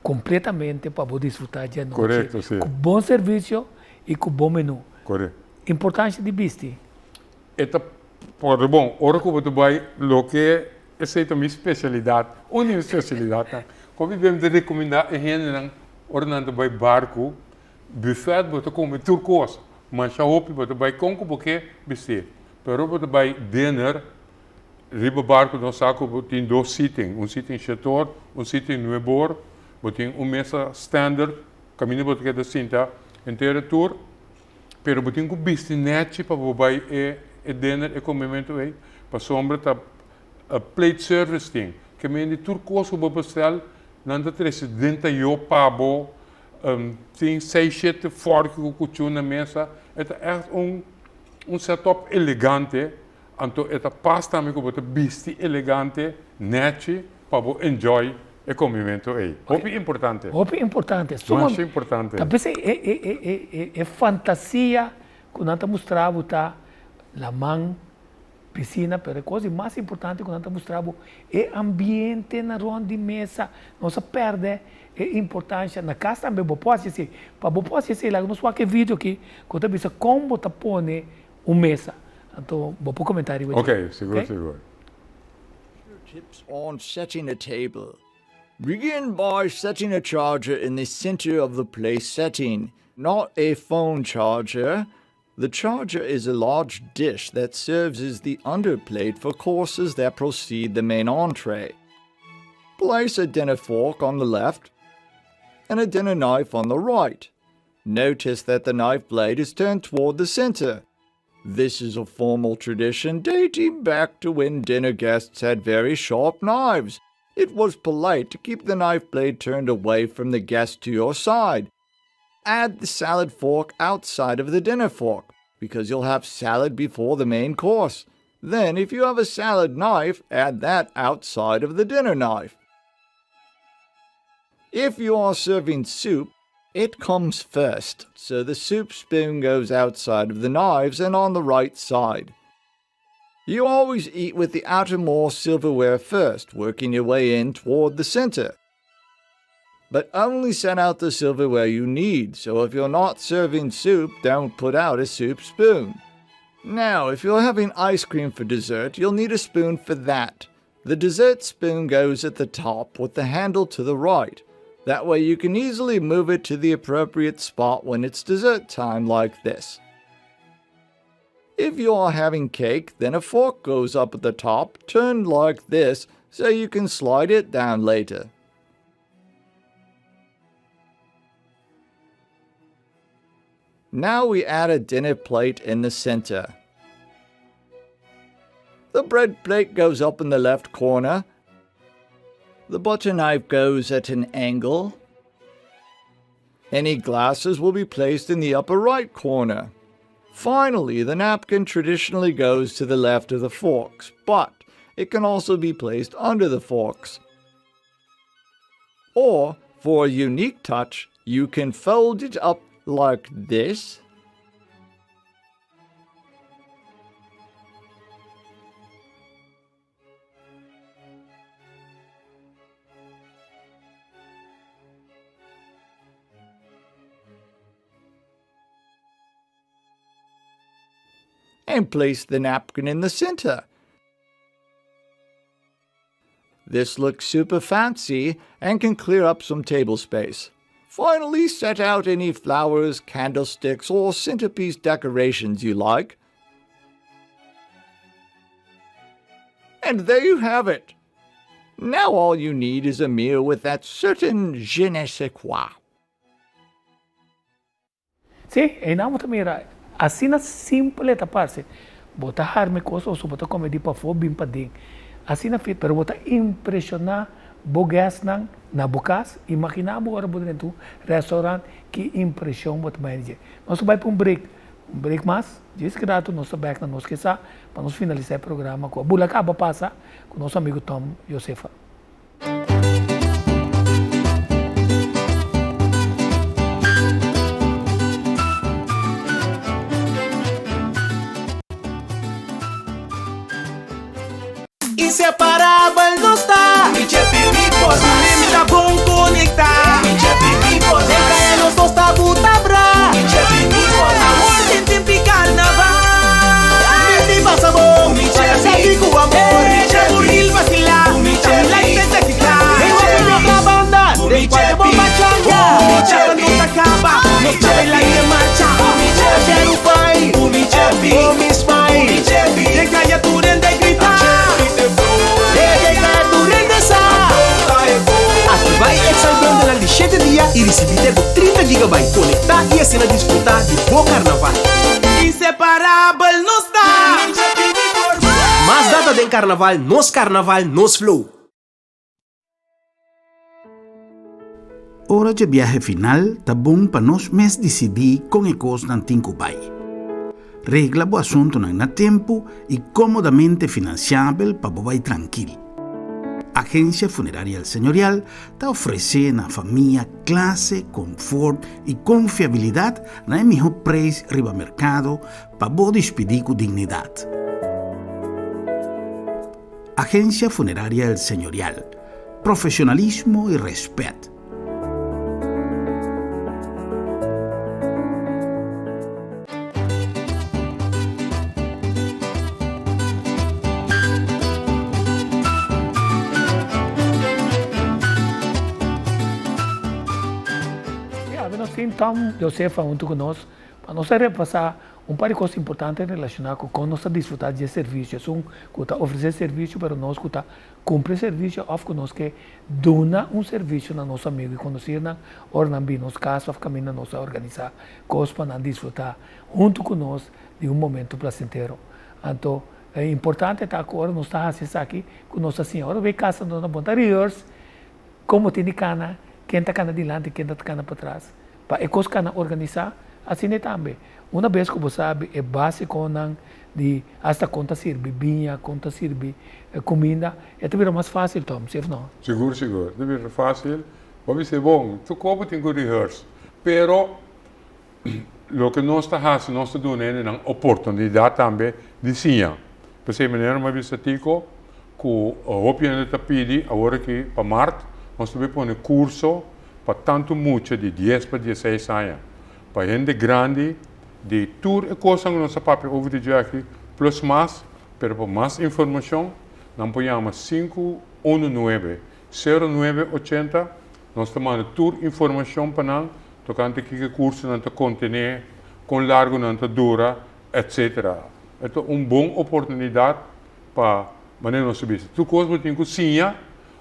Speaker 1: Completamente pa bo disfruta dje anochi.
Speaker 2: Correcto, si.
Speaker 1: Cu bon servicio y cu bon menu.
Speaker 2: Correcto.
Speaker 1: Importancia di bisti.
Speaker 2: E ta por bon, ora cu bo ta bay loke esey ta mi specialidad, un di mi specialidadnan. Hopi bia mi ta recomenda e hendenan ora nan ta bay barco, buffet bo ta come tur cos, masha hopi bo ta bay con cu bo ke bisti. Pero ora bo ta bay dinner, Riba barco nos sa cu bo tin dos sitting, un sitting shetor, un sitting nuebor, bo tin un mesa standard. Kaminda bo ta keda sinta henter e tur, pero bo tin ku bisti nèchi pa bo bai e e dinner, e komementu ei, pasobra ta plate service tin. Ke men di tur kos ku bo bestèl, nan ta trese den tayó pa bo, tin seis shete fòrki ku kuchú na mesa. E ta ègt un un setup elegante, anto e ta pas tambe ku bo ta bisti elegante, nèchi, pa bo enjoy e komementu ei. Hopi importante.
Speaker 1: Hopi importante.
Speaker 2: Masha importante.
Speaker 1: Ta p'esei e fantasia ku nan ta mustra bo ta laman, pisina, pero e kos di mas importante ku nan ta mustra bo e ambiente na rònt di mesa. Nos a pèrdè e importansha. Na kas tambe bo por hasi esei. Pa bo por hasi esei laga nos wak e video aki ku ta bisa kon bo ta pone un mesa. Anto bo por komentá riba dje.
Speaker 2: Ok, sigur sigur.
Speaker 6: Tips on setting a table. Begin by setting a charger in the center of the place setting, not a phone charger. The charger is a large dish that serves as the underplate for courses that precede the main entree. Place a dinner fork on the left and a dinner knife on the right. Notice that the knife blade is turned toward the center. This is a formal tradition dating back to when dinner guests had very sharp knives. It was polite to keep the knife blade turned away from the guest to your side. Add the salad fork outside of the dinner fork, because you'll have salad before the main course. Then, if you have a salad knife, add that outside of the dinner knife. If you are serving soup, it comes first, so the soup spoon goes outside of the knives and on the right side. You always eat with the outermost silverware first, working your way in toward the center. But only set out the silverware you need, so if you're not serving soup, don't put out a soup spoon. Now, if you're having ice cream for dessert, you'll need a spoon for that. The dessert spoon goes at the top with the handle to the right. That way you can easily move it to the appropriate spot when it's dessert time like this. If you are having cake, then a fork goes up at the top, turned like this, so you can slide it down later. Now we add a dinner plate in the center. The bread plate goes up in the left corner. The butter knife goes at an angle. Any glasses will be placed in the upper right corner. Finally, the napkin traditionally goes to the left of the forks, but it can also be placed under the forks. Or, for a unique touch, you can fold it up like this. And place the napkin in the center. This looks super fancy and can clear up some table space. Finally, set out any flowers, candlesticks, or centerpiece decorations you like. And there you have it. Now all you need is a meal with that certain je ne sais quoi.
Speaker 1: Sí, einan bo ta mira, asina simpel e ta parse. Bo ta harma e kos oso bo ta kome di pafó bin paden. Asina fit, pero bo ta impreshoná bo guestnan na bo kas. Imaginá bo ora bo drenta un restaurant, ki impreshon bo ta bai di dje. Nos ta bai pa un break, un break mas, djis rato nos ta bèk na Nos Ke Sa pa nos finalisá e programa ku a bula kaba pasa ku nos amigu Tom Josefa.
Speaker 7: Inseparabel nos ta. Mi Chepi mi por mas. Mi ta bon conecta. Mi Chepi mi por mas. Den caya nos dos ta buta bra. Mi Chepi mi por mas. Awor tin tempi carnaval. Mi ti pasa bon. Mi Chepi. Sabi cu amor. Mi Chepi. Buril vacila. Mi Chepi. Like te sexy cla. Mi Chepi. Mi otra banda. Mi Chepi. Bo pachanga. Mi Chepi. No ta caba. Nos ta baila y de marcha. Mi Chepi. Quiero pai. Mi Chepi. Oh mi smile. Mi Chepi. Den caya tur hende grita. Den caya tur hende sa. Activa e Excel bundlenan di shete dia y ricibi te cu 30. gigabyte. Konektá i asina disfrutá di bo karnaval. Inseparabel nos ta! Mas data den karnaval, nos karnaval, nos flow!
Speaker 8: Ora dje biahe final ta bon pa nos mes disidí kon e kosnan tin ku bai. Regla bo asuntunan na tempu i kómodamente finansiabel pa bo bai trankil. Agensia Funeraria El Señorial ta ofresé na famia klase, konfort i konfiabilidat na e mihó preis riba merkado pa bo dispidí ku dignidat. Agencia Funeraria El Señorial, Profesionalismo y respet.
Speaker 1: Ya, nos tin Tom Josefa hunto cu nos pa nos a repasa Un par di kos importante relashoná ku kon nos ta disfrutá di e servisio, esun ku ta ofresé servisio pero nos ku ta kumpli e servisio òf ku nos ke duna un servisio na nos amigu i konosirnan ora nan bini nos kas òf kaminda nos a organisá kos pa nan disfrutá huntu ku nos di un momento plasentero. Anto, e importante ta ku ora nos ta hasi esaki ku nos ta siña. Ora bo e kasa nos na bon ta rehearse kon bo tin di kana, ken ta kana dilanti, ken ta kana patras. Pa e kos kana organisá, asina e tambe. Una bes ku bo sabi e básikonan di asta kon ta sirbi biña, kon ta sirbi kuminda, e ta bira mas fásil Tom, si of no?
Speaker 2: Sigur, sigur. E ta bira fásil. Bo bisa e bon, tur kos bo tin ku rehearse. Pero loke nos ta hasi, nos ta duna hendenan oportunidat tambe di siña. P'esei manera mi a bisa Tico ku hopi hende ta pidi awor aki pa mart, nos ta bai pone kurso pa tantu mucha di dies pa dieseis aña, pa hende grandi, di tur e kosnan ku nos a papia over di dje aki, plus mas, pero pa mas informashon nan por yama sinku unu nuebe, sero nuebe ochenta, nos ta manda tur informashon pa nan tokante kiko e kursonan ta kontené, kon largu nan ta dura, etsetera. E ta un bon oportunidat pa manera nos ta bisa, tur kos bo tin ku siña.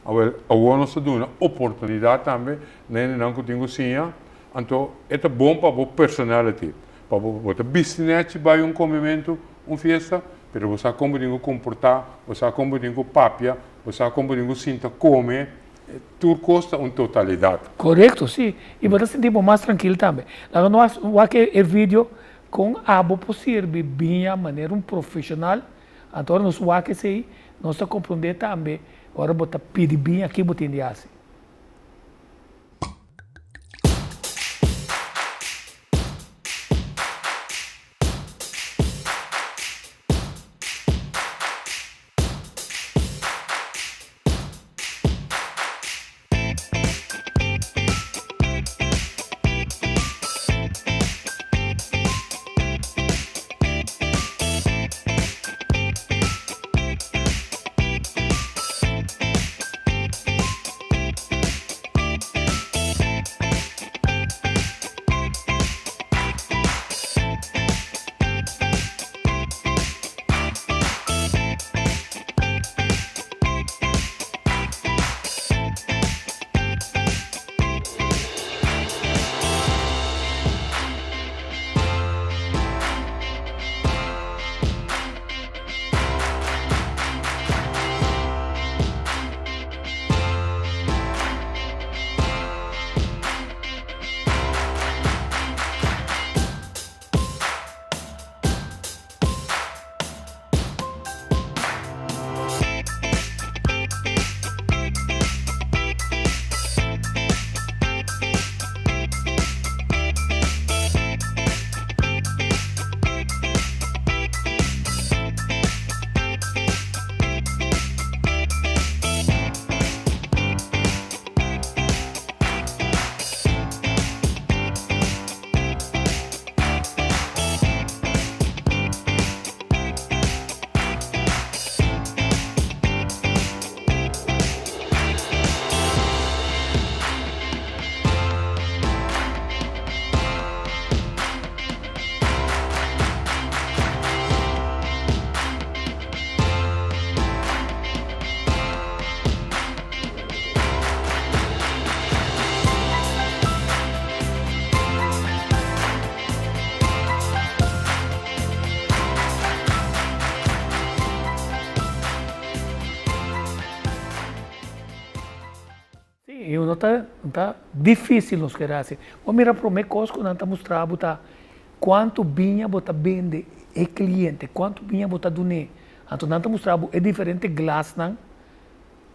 Speaker 2: Awel, awor nos ta duna oportunidat tambe na hendenan ku tin ku siña, anto e ta bon pa bo personality, pa bo bo ta bisti nèchi bai un komementu, un fiesta, pero bo sa kon bo tin ku komportá, bo sa kon bo tin ku papia, bo sa kon bo tin ku sinta kome, tur kos ta un totalidat.
Speaker 1: Korekto, si. I bo ta sinti bo mas trankil tambe. Laga nos wak e video kon abo por sirbi biña manera un profeshonal. Anto ora nos wak esei, nos ta komprondé tambe ora bo ta pidi biña ki bo tin di hasi. I no ta no ta difísil nos kere hasi. Bo mira promé kos ku nan ta mustra bo ta kuantu biña bo ta bende e kliente, kuantu biña bo ta dun'é. Anto nan ta mustra bo e diferente glasnan,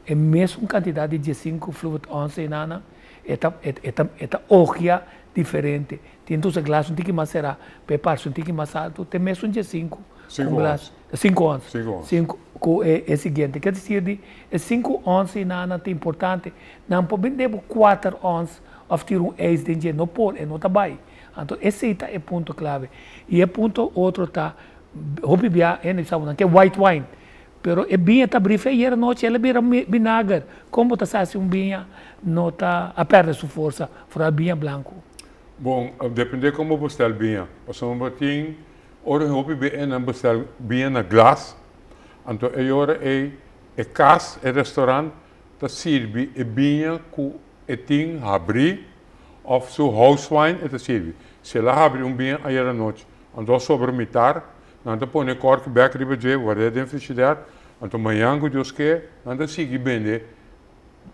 Speaker 1: e mesun kantidat di diesinku fluid ounce enanan, e ta e ta e ta ogia diferente. Tin ta usa glas un tiki mas será pa e parse un tiki mas altu, te mesun diesinku ku glas. Sinku ons.
Speaker 2: Sinku ons.
Speaker 1: Sinku ku e e siguiente. Ke desir di e sinku ons enanan ta importante. Nan por bende bo kuater ons òf tira un eis den dje, no por, e no ta bai. Anto esei ta e punto klave. I e punto otro ta, hopi bia hende bisa bo nan ke white wine, pero e biña ta bri fe ayer anochi el a bira binager. Kon bo ta sa si un biña no ta a pèrdè su forsa, foral biña blanku?
Speaker 2: Bon, depende kon bo bestel biña. Pasobra bo tin ora hopi bia nan bestel biña na glas, anto e ora ei e kas, e restaurant ta sirbi e biña ku e tin habrí òf su house wine e ta sirbi. Si el a habri un biña ayer anochi, anto a sobra mitar, nan ta pone kòrki bèk riba dje, ward'é den frishider, anto mañan ku Dios ke, nan ta sigui bende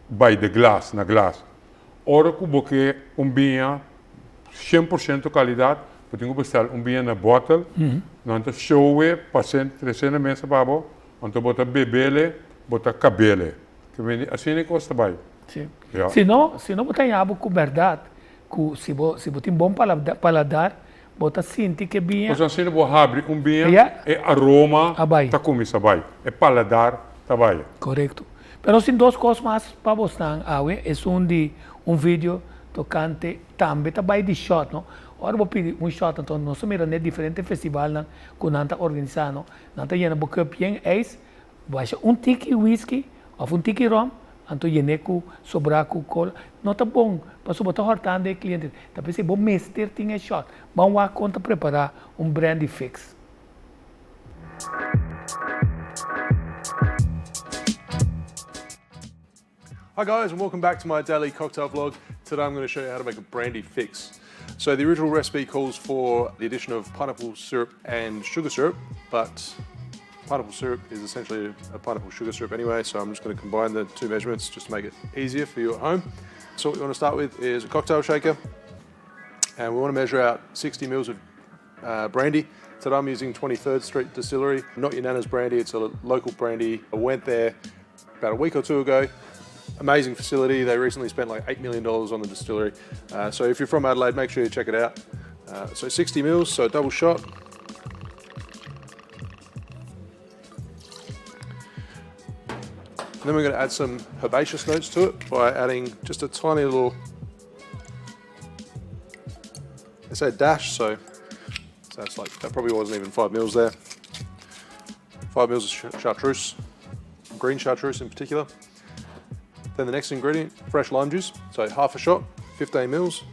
Speaker 2: by the glass, na glas. Ora ku bo ke un biña 100% kalidat, bo tin ku bestèl un biña na bòtel, nan ta show'e pas'é tres'é na mesa pa bo, anto bo ta beb'ele, bo ta kab'ele. Ke mende asina e kos ta bai.
Speaker 1: Si. Si no, si no bo ta haña bo ku bèrdat, ku si bo, si bo tin bon paladar, bo ta sinti ke biña.
Speaker 2: Pasobra asina bo habri un biña, e aroma ta kuminsá bai, e paladar ta bai.
Speaker 1: Korekto. Pero nos tin dos kos mas pa bosnan awe, esun di un video tokante tambe ta bai di shòt, no. Ora bo pidi un shòt anto nos ta mira n'e diferente festivalnan ku nan ta organisá, no. Nan ta yena bo kùp yen ijs, Basha un tiki whisky of un tiki rom, anto yen'é ku sobrá ku kola. No ta bon, pasobra bo ta hòrtando e kliente. Ta p'esei bo mester tin e shòt. Ban wak kon ta prepará un brandy fix.
Speaker 9: Hi guys and welcome back to my daily cocktail vlog. Today I'm going to show you how to make a brandy fix. So the original recipe calls for the addition of pineapple syrup and sugar syrup, but pineapple syrup is essentially a pineapple sugar syrup anyway, so I'm just going to combine the two measurements just to make it easier for you at home. So what you want to start with is a cocktail shaker, and we want to measure out 60 mils of uh, brandy. Today I'm using 23rd Street Distillery, not your Nana's brandy, it's a local brandy. I went there about a week or two ago. Amazing facility. They recently spent like $8 million on the distillery. Uh, so if you're from Adelaide, make sure you check it out. Uh, so 60 mils, so double shot. And then we're going to add some herbaceous notes to it by adding just a tiny little, they say dash, so that's like, that probably wasn't even five mils there. Five mils of chartreuse, green chartreuse in particular. Then the next ingredient, fresh lime juice. So half a shot, 15 mils.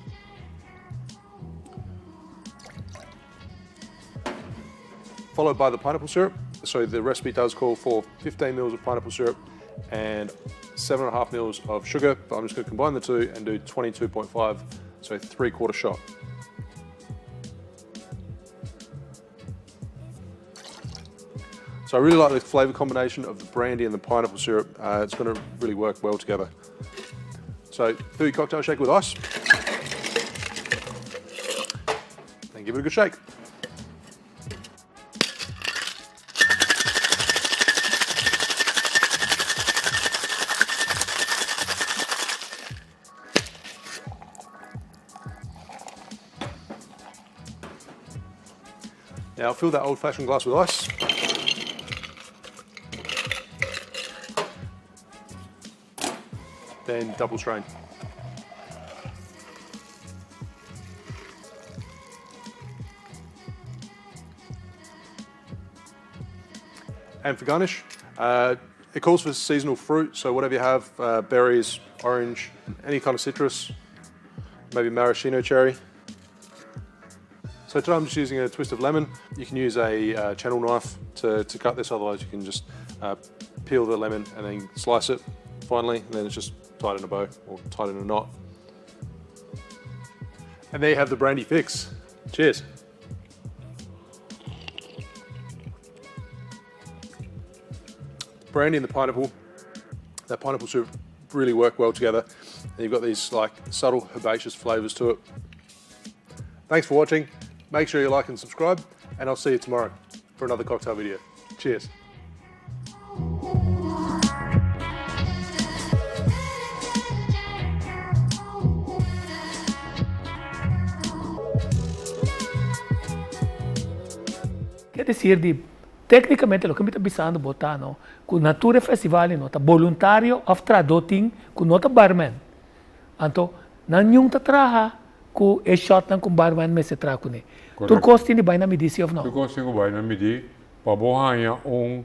Speaker 9: Followed by the pineapple syrup. So the recipe does call for 15 mils of pineapple syrup and 7.5 mils of sugar, but I'm just gonna combine the two and do 22.5, so 3/4 shot. So I really like the flavor combination of the brandy and the pineapple syrup. Uh, it's gonna really work well together. So fill your cocktail shaker with ice and give it a good shake. Now fill that old-fashioned glass with ice. Then double strain. And for garnish, uh, it calls for seasonal fruit, so whatever you have, uh, berries, orange, any kind of citrus, maybe maraschino cherry. So today I'm just using a twist of lemon. You can use a uh, channel knife to, to cut this, otherwise you can just uh, peel the lemon and then slice it finally, and then it's just tied in a bow or tied in a knot. And there you have the brandy fix. Cheers. Brandy and the pineapple, that pineapple soup really work well together. And you've got these like subtle herbaceous flavors to it. Thanks for watching. Make sure you like and subscribe, and I'll see you tomorrow for another cocktail video. Cheers.
Speaker 1: Ke desir di Teknikamente loke mi ta bisando bo ta no, ku na tur e festival no ta boluntario òf trahadó tin ku no ta barman. Anto nan niun ta traha ku e shòtnan ku un barman mester traha kuné. Tur kos tin di bai na midí si òf no?
Speaker 2: Tur kos tin ku bai na midí pa bo haña un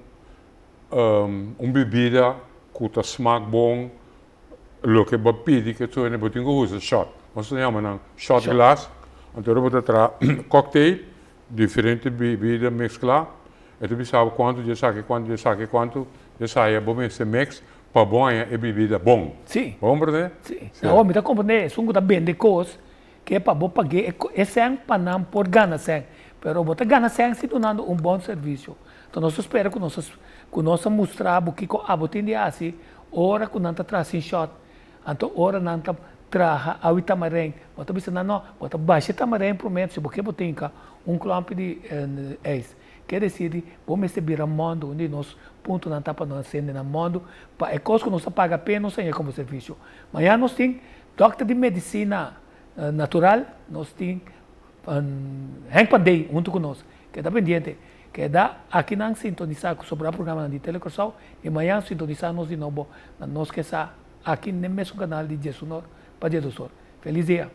Speaker 2: un bibida ku ta smak bon, loke bo a pidi ku e suene bo tin ku usa shòt. Nos ta yama nan shòt glas. Anto ora bo ta traha cocktail Diferente bibida mezcla, e ta bisa bo cuanto di esaki, cuanto di esaki, cuanto di esaya bo mester mix pa bo haña e bibida bon.
Speaker 1: Sí.
Speaker 2: Bo comprende?
Speaker 1: Sí. Awor mi ta comprende esun cu ta bende cos ke pa bo pag'é e cen pa nan por gana cen. Pero bo ta gana cen si dunando un bon servicio. Enton nos ta spera cu nos cu nos a mustra bo kico abo tin di haci ora cu nan ta traha sin shot. Anto ora nan ta traha awi tamarijn, bo ta bisa nan no, bo ta basha e tamarijn promé, si bo ke bo tin ka un klòmpi di ijs. Ke desir di bo mester bira mòndu, un di nos puntonan ta pa nos hende nan mòndu pa e kos ku nos ta paga p'e nos haña komo servisio. Mañana nos tin dòkter di medisina natural, nos tin Henk Pandey huntu ku nos. Keda pendiente. Keda akinan sintonisá ku sobrá programanan di Tele Kòrsou i mañan sintonisá nos di nobo na Nos Ke Sa aki n'e mesun kanal di diesunor pa diesdosor. Felis dia!